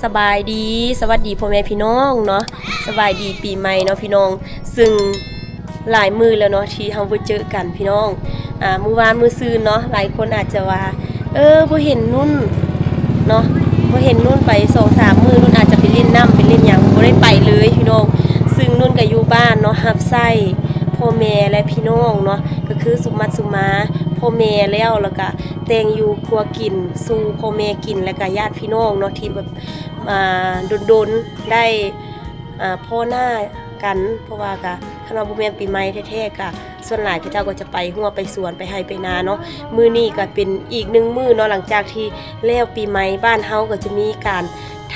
ສະບາຍດີ ສະຫວັດດີພໍ່ແມ່ພີ່ນ້ອງເນາະ ສະບາຍດີປີໃໝ່ເນາະພີ່ນ້ອງ ຊຶ່ງຫຼາຍມື້ແລ້ວເນາະທີ່ເຮົາບໍ່ເຈີກັນພີ່ນ້ອງ ອາ ມື້ວານມື້ຊືນເນາະ ຫຼາຍຄົນອາດຈະວ່າ ເອີ ບໍ່ເຫັນນຸ່ນເນາະ ບໍ່ເຫັນນຸ່ນໄປສອງສາມມື້ ນຸ່ນອາດຈະໄປຫຼິ້ນນ້ຳໄປຫຼິ້ນຫຍັງ ບໍ່ໄດ້ໄປເລີຍພີ່ນ້ອງ ຊຶ່ງນຸ່ນກໍຢູ່ບ້ານເນາະ ຮັບໃຊ້ພໍ່ແມ່ ແລະ ພີ່ນ້ອງເນາະ ກໍຄືສຸມມັດສຸມາພໍ່ແມ່ແລ້ວ ແລ້ວກໍແຕ່ງຢູ່ຄົວກິນສູ່ພໍ່ແມ່ກິນ ແລະ ກໍຍາດພີ່ນ້ອງເນາະ ທີ່ແບບ ອ່າ ດົນໆ ໄດ້ ອ່າ ພໍ້ໜ້າກັນ ເພາະວ່າກະ ຄັນວ່າບໍ່ແມ່ນປີໃໝ່ແທ້ໆ ກະ ສ່ວນຫຼາຍເຂົາເຈົ້າກໍຈະໄປຮົ້ວໄປສວນ ໄປໄຮ່ໄປນາເນາະ ມື້ນີ້ກະເປັນອີກໜຶ່ງມື້ເນາະ ຫຼັງຈາກທີ່ແລ້ວປີໃໝ່ ບ້ານເຮົາກໍຈະມີການ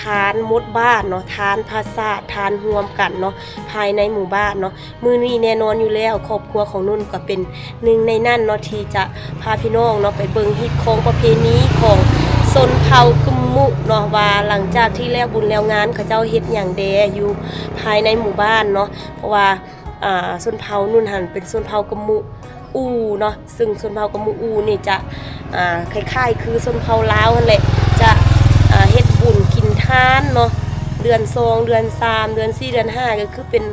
ທານໝົດບ້ານເນາະ ທານພາສາດ ທານຮ່ວມກັນເນາະ ພາຍໃນໝູ່ບ້ານເນາະ ມື້ນີ້ແນ່ນອນຢູ່ແລ້ວ ຄອບຄົວຂອງນຸ່ນກໍເປັນໜຶ່ງໃນນັ້ນເນາະ ທີ່ຈະພາພີ່ນ້ອງເນາະ ໄປເບິ່ງຮີດຄອງປະເພນີຂອງຊົນເຜົ່າກຶມມຸເນາະ ວ່າຫຼັງຈາກທີ່ແລ້ວບຸນແລ້ວງານ ເຂົາເຈົ້າເຮັດຫຍັງແດ່ຢູ່ພາຍໃນໝູ່ບ້ານເນາະ ເພາະວ່າ ອ່າ ຊົນເຜົ່ານຸ່ນຫັ້ນເປັນຊົນເຜົ່າກຶມມຸອູ່ເນາະ ຊຶ່ງຊົນເຜົ່າກຶມມຸອູ່ນີ້ຈະ ອ່າ ຄ້າຍໆຄືຊົນເຜົ່າລາວຫັ້ນແຫຼະ ຈະ ອ່າ ເຮັດບຸນກິນທານເນາະ ເດືອນສອງ ເດືອນສາມ ເດືອນສີ່ ເດືອນຫ້າ ກໍຄືເປັນ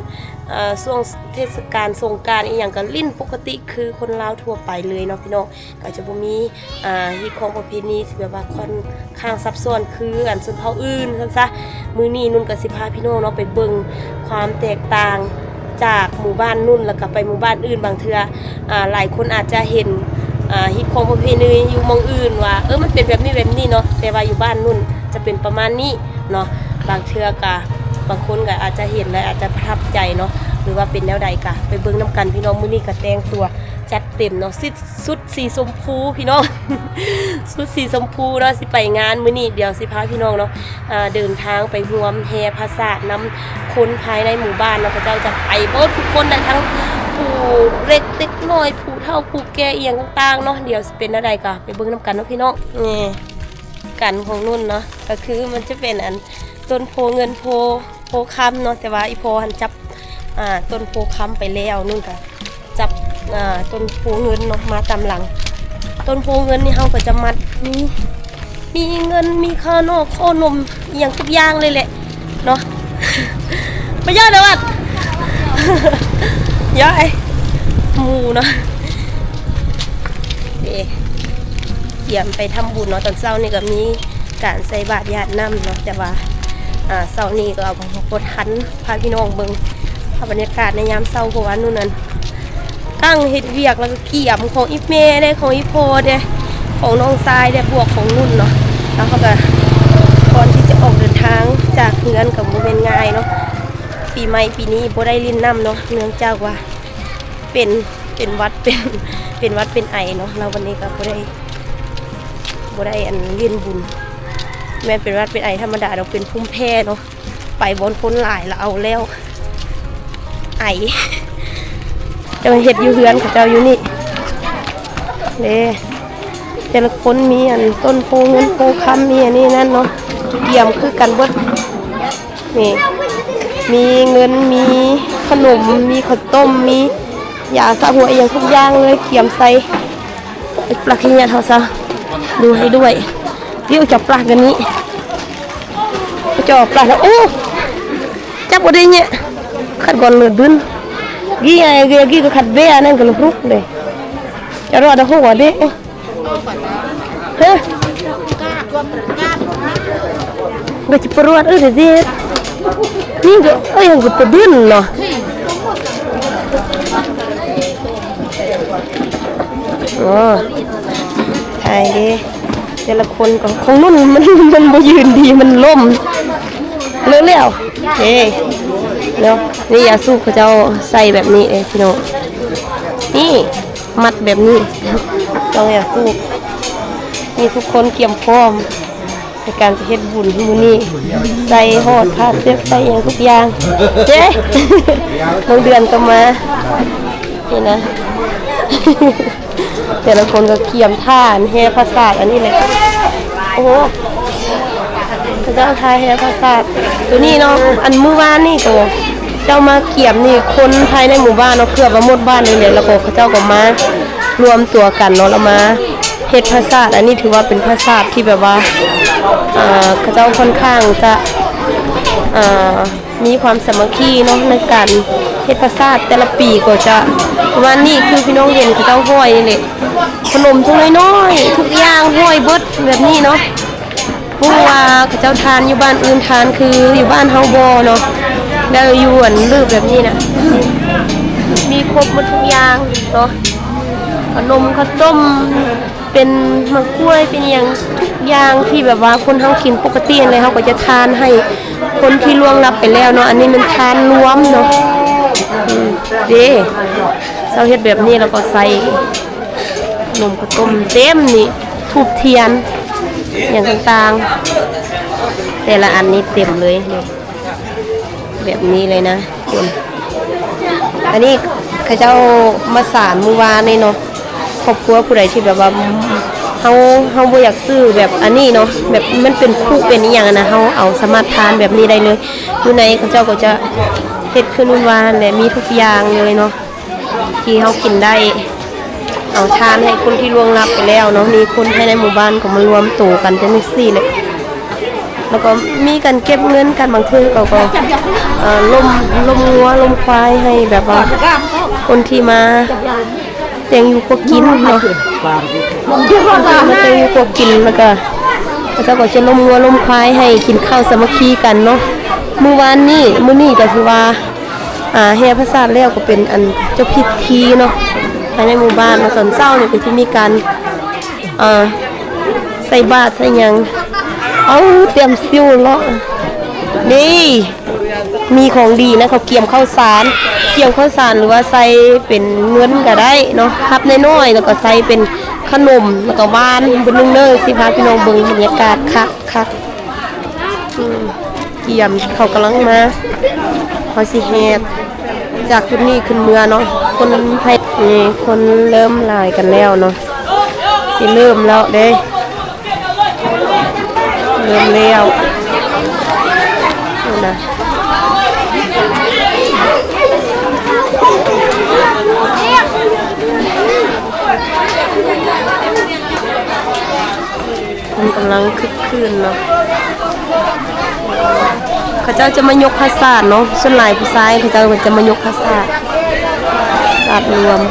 ອ່າ ຊ່ວງເທດສະການສົງການອີ່ຫຍັງກໍຫຼິ້ນປົກກະຕິຄືຄົນລາວທົ່ວໄປເລີຍເນາະພີ່ນ້ອງ ກໍຈະບໍ່ມີ ອ່າ ຮີດຄອງປະເພນີທີ່ແບບວ່າຂ້ອນຂ້າງຊັບຊ້ອນຄືອັນຊົນເຜົ່າອື່ນຊັ້ນຊະ ມື້ນີ້ນຸ່ນກໍຊິພາພີ່ນ້ອງເນາະໄປເບິ່ງຄວາມແຕກຕ່າງຈາກໝູ່ບ້ານນຸ່ນ ແລ້ວກໍໄປໝູ່ບ້ານອື່ນ ບາງເທື່ອ ອ່າ ຫຼາຍຄົນອາດຈະເຫັນ ອ່າ ຮີດຄອງປະເພນີຢູ່ໝ່ອງອື່ນວ່າ ເອີ ມັນເປັນແບບນີ້ແບບນີ້ເນາະ ແຕ່ວ່າຢູ່ບ້ານນຸ່ນຈະເປັນປະມານນີ້ເນາະ ບາງເທື່ອກໍ ບາງຄົນກໍອາດຈະເຫັນແລ້ວອາດຈະປະທັບໃຈເນາະ ຫຼືວ່າເປັນແນວໃດ ກະໄປເບິ່ງນຳກັນພີ່ນ້ອງ ມື້ນີ້ກໍແຕ່ງຕົວຈັດເຕັມເນາະ ຊຸດ ຊຸດສີຊົມພູພີ່ນ້ອງ ຊຸດສີຊົມພູເນາະ ຊິໄປງານມື້ນີ້ ດຽວຊິພາພີ່ນ້ອງເນາະ ອ່າ ເດີນທາງໄປຮ່ວມແຫ່ພາສາດນຳຄົນພາຍໃນໝູ່ບ້ານເນາະ ເຂົາເຈົ້າຈະໄປເບິດທຸກຄົນແຫຼະ ທັງຜູ້ເລັກເດັກນ້ອຍ ຜູ້ເຖົ້າຜູ້ແກ່ອີ່ຫຍັງຕ່າງໆເນາະ ດຽວຊິເປັນແນວໃດກໍໄປເບິ່ງນຳກັນເນາະພີ່ນ້ອງ ນີ້ ກັນຂອງນຸ່ນເນາະ ກໍຄືມັນຈະເປັນອັນຕົ້ນໂພເງິນໂພ ໂພຄຳເນາະ ແຕ່ວ່າອີ່ພໍ່ຫັ້ນຈັບ ອ່າ ຕົ້ນໂພຄຳໄປແລ້ວ ນຸ່ນກະຈັບ ອ່າ ຕົ້ນໂພເງິນເນາະ ມາຕາມຫຼັງ ຕົ້ນໂພເງິນນີ້ເຮົາກໍຈະມັດ ມີ ມີເງິນ ມີຂະໜົມ ຂະໜົມ ອີ່ຫຍັງທຸກຢ່າງເລີຍແຫຼະເນາະ ບໍ່ຢ້ານດອກ ຢ້າຍ ໝູ່ເນາະ ເດ້ ກຽມໄປທຳບຸນເນາະ ຕອນເຊົ້ານີ້ກໍມີ ການໃສ່ບາດຢາດນ້ຳເນາະ ແຕ່ວ່າ ອ່າ ເຊົ້ານີ້ກໍບໍ່ທັນພາພີ່ນ້ອງເບິ່ງພາບບັນຍາກາດໃນຍາມເຊົ້າ ເພາະວ່ານຸ່ນນັ້ນກຳລັງເຮັດວຽກ ແລ້ວກໍກຽມຂອງອີ່ແມ່ແດ່ ຂອງອີ່ພໍ່ແດ່ ຂອງນ້ອງຊາຍແດ່ ບວກຂອງນຸ່ນເນາະ ແລ້ວເຮົາກໍກ່ອນທີ່ຈະອອກເດີນທາງຈາກເຮືອນກໍບໍ່ແມ່ນງ່າຍເນາະ ປີໃໝ່ປີນີ້ບໍ່ໄດ້ຫຼິ້ນນ້ຳເນາະ ເນື່ອງຈາກວ່າເປັນ ເປັນຫວັດ ເປັນ ເປັນຫວັດເປັນໄອເນາະ ແລ້ວບັດນີ້ກໍບໍ່ໄດ້ ບໍ່ໄດ້ອັນຫຼິ້ນບຸນ ແມ່ນເປັນຫວັດເປັນໄອທຳມະດາດອກ ເປັນພູມແພ້ເນາະ ໄປບ່ອນຄົນຫຼາຍລະເອົາແລ້ວ ໄອ ຈະມາເຮັດຢູ່ເຮືອນເຂົາເຈົ້າຢູ່ນີ້ເດ້ ແຕ່ລະຄົນມີອັນຕົ້ນໂພເງິນໂພຄຳ ມີອັນນີ້ນັ້ນເນາະ ກຽມຄືກັນເບິດ ນີ້ ມີເງິນ ມີຂະໜົມ ມີເຂົ້າຕົ້ມ ມີຢາສະຫົວ ອີ່ຫຍັງທຸກຢ່າງເລີຍ ກຽມໃສ່ ປາກຂີ້ຍາດເຮົາຊະ ດູໃຫ້ດ້ວຍ ເດວຈະປາກກັນນີ້ ຈະປາກ ໂອ້ ຈັບບໍ່ໄດ້ເນຍ ຂັດກ່ອນເລີດດຶນ ກີ້ໄອ້ກີ້ກໍຂັດເບອັນນັ້ນກໍລຸກເດ້ ຈະລໍດຫົວເດ້ ຮະ ກໍຈະປະຫວັດ ເອີ ເດ ນີ້ກໍ ເອີ ຍັງກໍປະເດັນເນາະ ອໍ ຖ່າຍເດ້ ແຕ່ລະຄົນກໍ ຂອງນຸ່ນມັນ ມັນບໍ່ຢືນດີ ມັນລົ້ມ ເລີກແລ້ວ ເດ້ ເນາະ ນີ້ຢາສູບເຂົາເຈົ້າໃສ່ແບບນີ້ເດ້ພີ່ນ້ອງ ນີ້ ມັດແບບນີ້ ຕ້ອງຢາສູບ ນີ້ທຸກຄົນກຽມພ້ອມໃນການໄປເຮັດບຸນມື້ນີ້ ໃສ່ຮອດຜ້າເຊັດ ໃສ່ຫຍັງທຸກຢ່າງ ເດ້ ນ້ອງເດືອນກໍມາ ນີ້ນະ ແຕ່ລະຄົນກໍກຽມຖ້າແຫ່ພາສາດອັນນີ້ແຫຼະ ໂອ້ໂຫ ເຂົາເຈົ້າຖ້າແຫ່ພາສາດ ໂຕນີ້ເນາະ ອັນມື້ວານນີ້ກໍເຈົ້າມາກຽມນີ້ ຄົນພາຍໃນໝູ່ບ້ານເນາະ ເກືອບວ່າໝົດບ້ານເລີຍແຫຼະ ແລ້ວກໍເຂົາເຈົ້າກໍມາລວມຕົວກັນເນາະ ແລ້ວມາເຮັດພາສາດ ອັນນີ້ຖືວ່າເປັນພາສາດທີ່ແບບວ່າ ເອີ ເຂົາເຈົ້າຂ້ອນຂ້າງຈະ ເອີ ມີຄວາມສາມັກຄີເນາະ ໃນການເຮັດພາສາດແຕ່ລະປີກໍຈະປະມານນີ້ ຄືພີ່ນ້ອງເຫັນເຂົາເຈົ້າຫ້ອຍນີ້ແຫຼະ ຂະໜົມຖົງນ້ອຍໆ ທຸກຢ່າງຫ້ອຍເບິດແບບນີ້ເນາະ. ບໍ່ຮູ້ວ່າເຂົາເຈົ້າທານຢູ່ບ້ານອື່ນທານຄືຢູ່ບ້ານເຮົາບໍ່ເນາະ ແລ້ວຢູ່ອັນລືບແບບນີ້ນະ ມີຄົບໝົດທຸກຢ່າງເນາະ ຂະໜົມ ເຂົ້າຕົ້ມ ເປັນໝາກກ້ວຍ ເປັນຫຍັງ ທຸກຢ່າງທີ່ແບບວ່າຄົນເຮົາກິນປົກກະຕິຫັ້ນແຫຼະ ເຮົາກໍຈະທານໃຫ້ຄົນທີ່ລ່ວງລັບໄປແລ້ວເນາະ. ອັນນີ້ແມ່ນທານລວມເນາະ ອືມ ເດ້ ເຈົ້າເຮັດແບບນີ້ ແລ້ວກໍໃສ່ໜົມ ເຂົ້າຕົ້ມເຕັມນີ້ ທູບທຽນຫຍັງຕ່າງໆ ແຕ່ລະອັນນີ້ເຕັມເລີຍນີ້. ແບບນີ້ເລີຍນະທຸກຄົນ ອັນນີ້ເຂົາເຈົ້າມາສານມື້ວານນີ້ເນາະ. ຄອບຄົວຜູ້ໃດທີ່ແບບວ່າ ເຮົາ ເຮົາບໍ່ຢາກຊື້ແບບອັນນີ້ເນາະ ແບບມັນເປັນຄຸເປັນອີ່ຫຍັງຫັ້ນນະ ເຮົາເອົາສາມາດທານແບບນີ້ໄດ້ເລີຍ. ຢູ່ໃນເຂົາເຈົ້າກໍຈະເຮັດຄືມື້ວານແຫຼະ ມີທຸກຢ່າງເລີຍເນາະ ທີ່ເຮົາກິນໄດ້ ເອົາທານໃຫ້ຄົນທີ່ລ່ວງລັບໄປແລ້ວເນາະ. ມີຄົນພາຍໃນໝູ່ບ້ານກໍມາລວມໂຕກັນຈັ່ງຊີ້ແຫຼະ ແລ້ວກໍມີການເກັບເງິນກັນ ບາງເທື່ອເຂົາກໍ ເອີ ລົມ ລົມງົວລົມຄວາຍໃຫ້ແບບວ່າຄົນທີ່ມາແຕ່ງຢູ່ຄົວກິນເນາະ ມາແຕ່ງຢູ່ຄົວກິນ ແລ້ວກໍເຂົາເຈົ້າກໍຈະລົມງົວລົມຄວາຍໃຫ້ກິນເຂົ້າສາມັກຄີກັນເນາະ. ມື້ວານນີ້ ມື້ນີ້ກໍຖືວ່າ ອ່າ ແຫ່ພາສາດແລ້ວກໍເປັນອັນຈົບພິທີເນາະ ພາຍໃນໝູ່ບ້ານເນາະ. ຕອນເຊົ້ານີ້ກໍຈະມີການ ເອີ ໃສ່ບາດໃສ່ຫຍັງ ເອົາ ຕຽມຊິວເນາະ. ນີ້ ມີຂອງດີນະ ເຂົາກຽມເຂົ້າສານ ກຽມເຂົ້າສານ ຫຼືວ່າໃສ່ເປັນເງິນກໍໄດ້ເນາະ ພັບນ້ອຍໆ ແລ້ວກໍໃສ່ເປັນຂະໜົມ ແລ້ວກໍຫວານບຶດໜຶ່ງເດີ. ຊິພາພີ່ນ້ອງເບິ່ງບັນຍາກາດຄັກໆ. ອືມ ກຽມເຂົາກຳລັງມາ ເຮົາຊິແຫ່ຈາກຈຸດນີ້ຂຶ້ນເມືອເນາະ. ຄົນໄທ ນີ້ ຄົນເລີ່ມຫຼາຍກັນແລ້ວເນາະ ຊິເລີ່ມແລ້ວເດ້ ເລີ່ມແລ້ວ ນີ້ນະ. ມັນກຳລັງຄຶກຄື້ນເນາະ ເຂົາເຈົ້າຈະມາຍົກພາສາດເນາະ. ສ່ວນຫຼາຍຜູ້ຊາຍເຂົາເຈົ້າກໍຈະມາຍົກພາສາດ ສາດລວມ.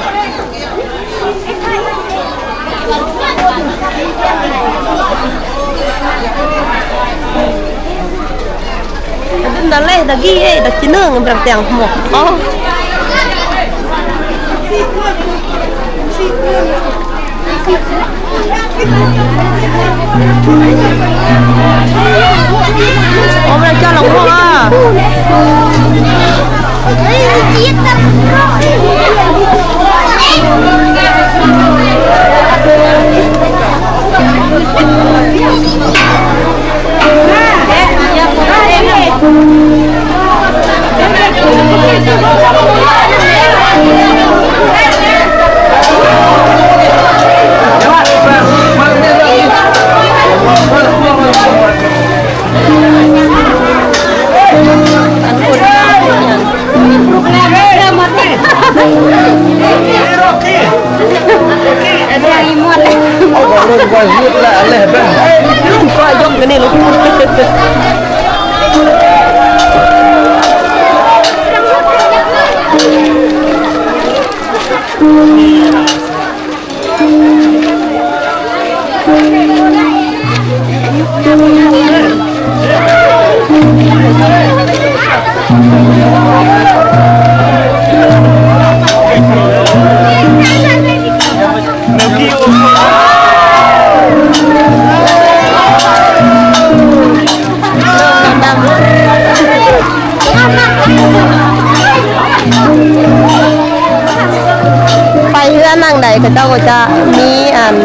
ໄປເຮືອນຫຼັງໃດ ເຂົາເຈົ້າກໍຈະມີອັນ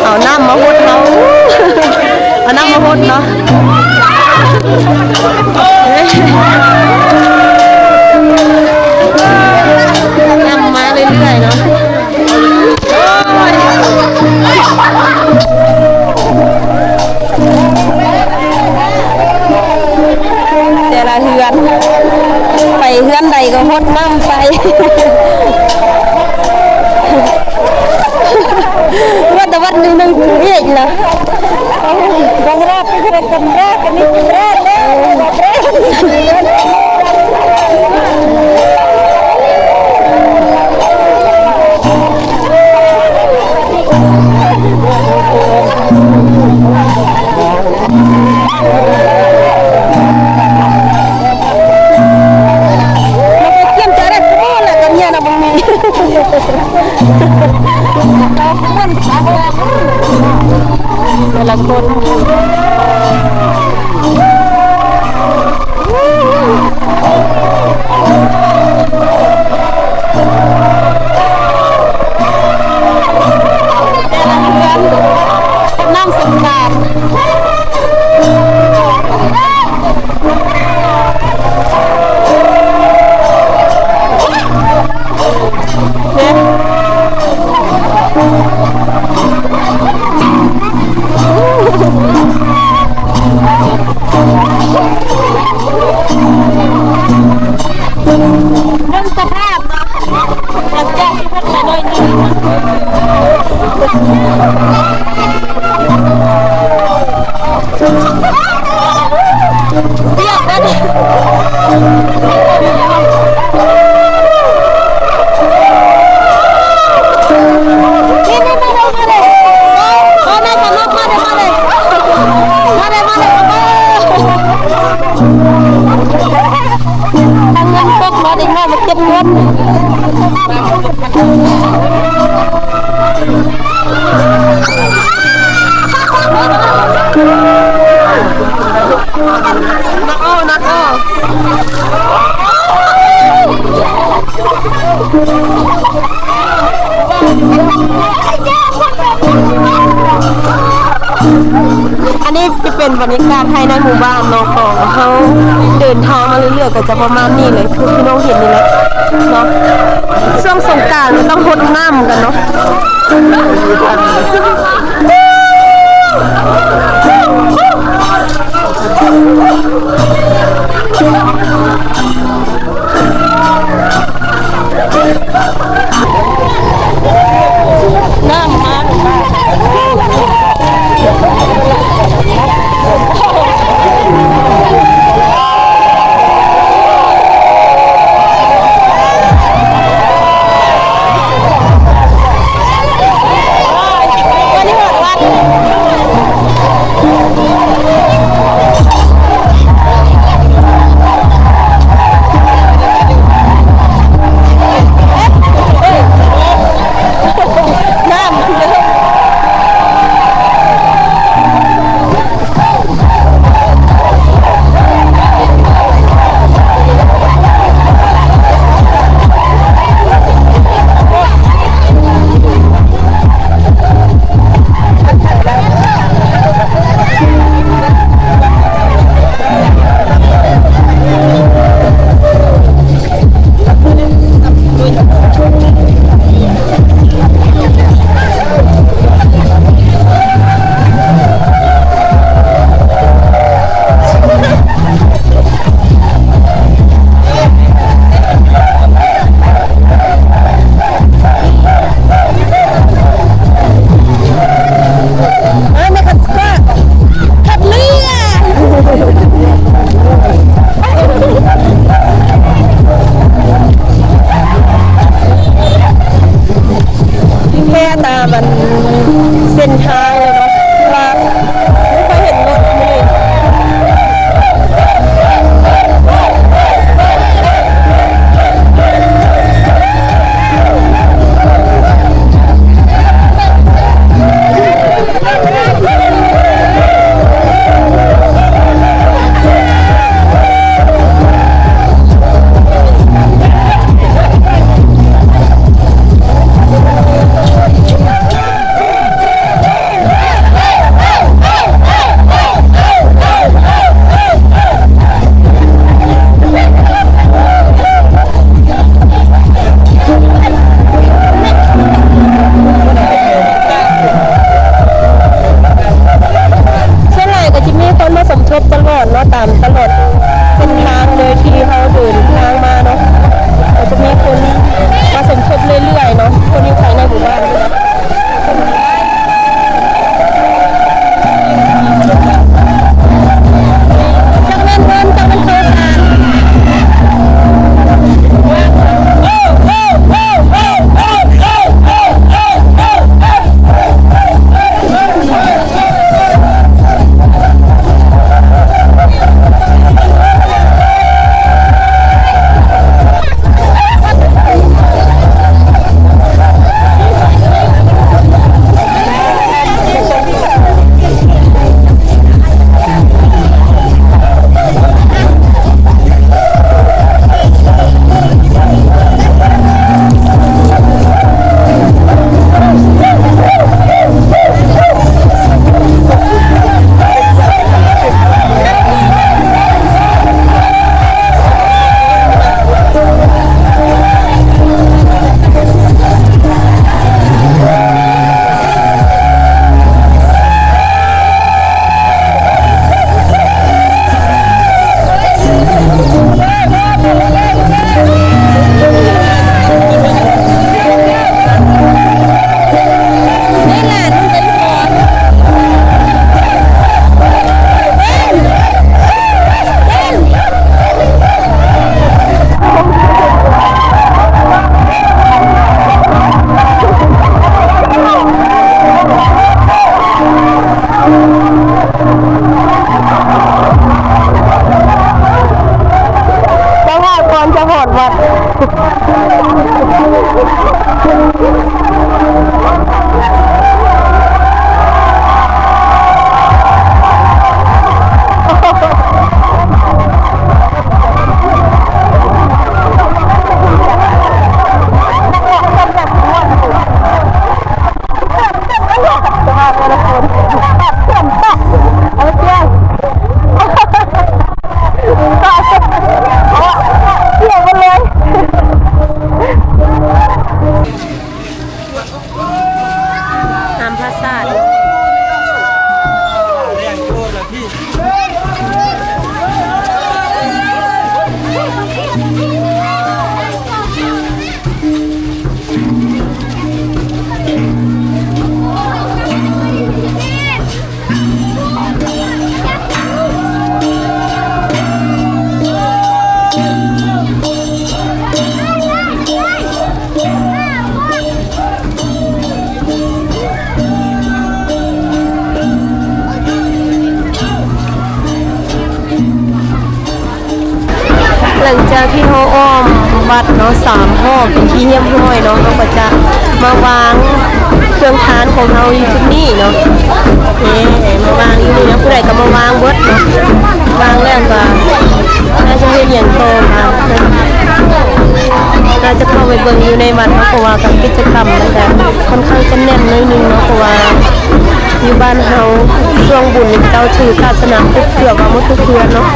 ເອົານ້ຳມາຫົດເຮົາ ເອົານ້ຳມາຫົດເນາະ ນ້ຳມາເລື້ອຍໆເນາະ. ແຕ່ລະເຮືອນ ໄປເຮືອນໃດກໍຫົດນ້ຳໃສ່ ວັດແຕ່ວັດໜຶ່ງໜຶ່ງເຮັດລະ. Bang Rap, Bang Rap, Bang Rap, ini Bang Rap, Bang Rap. ແຕ່ລະຄົນ ແຕ່ລະເຮືອນ ນ້ຳສົງການ ເບິ່ງສະພາບເນາະ ຫຼັງຈາກທີ່ເພິ່ນໄປໜ້ອຍໜຶ່ງ ສຽບກັນ ນີ້ໆ ມາເລີຍ ມາເລີຍ ມາເລີຍ ມາເລີຍ ມາເລີຍ ມາເລີຍ ມາເລີຍ ມາເລີຍ ມາເລີຍ ມາເລີຍ ມາເລີຍ ມາເລີຍ ມາເລີຍ ມາເລີຍ ມາເລີຍ ມາເລີຍ ມາເລີຍ ມາເລີຍ ມາເອັນນີ້ຈະເປັນບັນຍາກາດໃຫ້ໃນໝູ່ບ້ານເນາະ ຂອງເຮົາເດີນທາງມາເລື້ອຍໆ ກໍຈະປະມານນີ້ເລີຍ ຄືພີ່ນ້ອງເຫັນນີ້ແຫຼະເນາະ ຊ່ວງສົງການກໍຕ້ອງຫົດນ້ຳກັນເນາະ. ນ້ຳມາ ເ ນ້ຳພະສາດ. ຫຼັງຈາກທີ່ເຮົາອ້ອມວັດເນາະ ສາມຮອບເປັນທີ່ຮຽບຮ້ອຍເນາະ, ເຮົາກໍຈະມາວາງເຄື່ອງທານຂອງເຮົາຢູ່ຈຸດນີ້ເນາະ. ເອີ ມາວາງຢູ່ນີ້ເນາະ, ຜູ້ໃດກໍມາວາງເບິດເນາະ. ວາງແລ້ວກໍ ໜ້າຈະເຮັດຫຍັງຕໍ່ມາ ໜ້າຈະເຂົ້າໄປເບິ່ງຢູ່ໃນວັດເນາະ, ເພາະວ່າກໍກິດຈະກຳມັນກໍຄ່ອນຂ້າງຈະແໜ້ນໜ້ອຍໜຶ່ງເນາະ, ເພາະວ່າຢູ່ບ້ານເຮົາຊ່ວງບຸນນີ້ເຂົາເຈົ້າຖືສາສະໜາພຸດເກືອບວ່າໝົດທຸກເຮືອນເນາະ.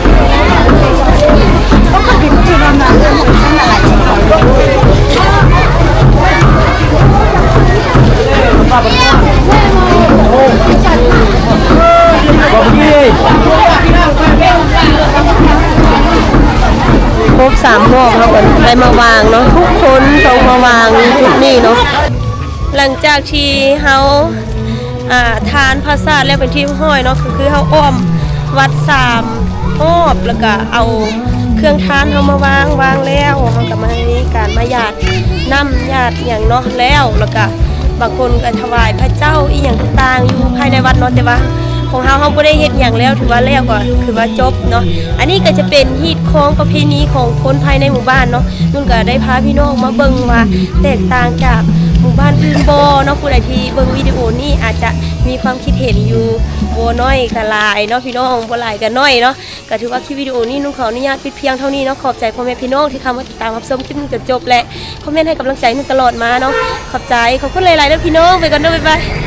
ຄົບສາມຮອບ ເຮົາກໍໄດ້ມາວາງເນາະ, ທຸກຄົນຕ້ອງມາວາງຢູ່ຈຸດນີ້ເນາະ. ຫຼັງຈາກທີ່ເຮົາ ອ່າ ທານພະສາດແລ້ວເປັນທີ່ຮຽບຮ້ອຍເນາະ, ກໍຄືເຮົາອ້ອມວັດສາມຮອບ ແລ້ວກໍເອົາເຄື່ອງທານເຮົາມາວາງ, ວາງແລ້ວເຮົາກໍມາມີການມາຢາດນ້ຳຢາດຫຍັງເນາະ ແລ້ວ ແລ້ວກໍບາງຄົນກໍຖວາຍພະເຈົ້າອີ່ຫຍັງຕ່າງໆຢູ່ພາຍໃນວັດເນາະ. ແຕ່ວ່າຂອງເຮົາ ເຮົາບໍ່ໄດ້ເຮັດຫຍັງແລ້ວ ຖືວ່າແລ້ວ ກໍຄືວ່າຈົບເນາະ. ອັນນີ້ກໍຈະເປັນຮີດຄອງປະເພນີຂອງຄົນພາຍໃນໝູ່ບ້ານເນາະ. ນຸ່ນກໍໄດ້ພາພີ່ນ້ອງມາເບິ່ງວ່າແຕກຕ່າງຈາກໝູ່ບ້ານອື່ນບໍ່ເນາະ. ຜູ້ໃດທີ່ເບິ່ງວິດີໂອນີ້ອາດຈະມີຄວາມຄິດເຫັນຢູ່ບໍ່ໜ້ອຍກໍຫຼາຍເນາະພີ່ນ້ອງ, ບໍ່ຫຼາຍກໍໜ້ອຍເນາະ. ກໍຖືວ່າຄລິບວິດີໂອນີ້ນຸ່ນຂໍອະນຸຍາດປິດພຽງເທົ່ານີ້ເນາະ. ຂອບໃຈພໍ່ແມ່ພີ່ນ້ອງທີ່ເຂົ້າມາຕິດຕາມຮັບຊົມຄລິບນຸ່ນຈົນຈົບ ແລະ ຄອມເມັນໃຫ້ກຳລັງໃຈນຸ່ນຕະຫຼອດມາເນາະ. ຂອບໃຈ, ຂອບຄຸນຫຼາຍໆເດີພີ່ນ້ອງ. ໄປກ່ອນເດີ, ບາຍບາຍ.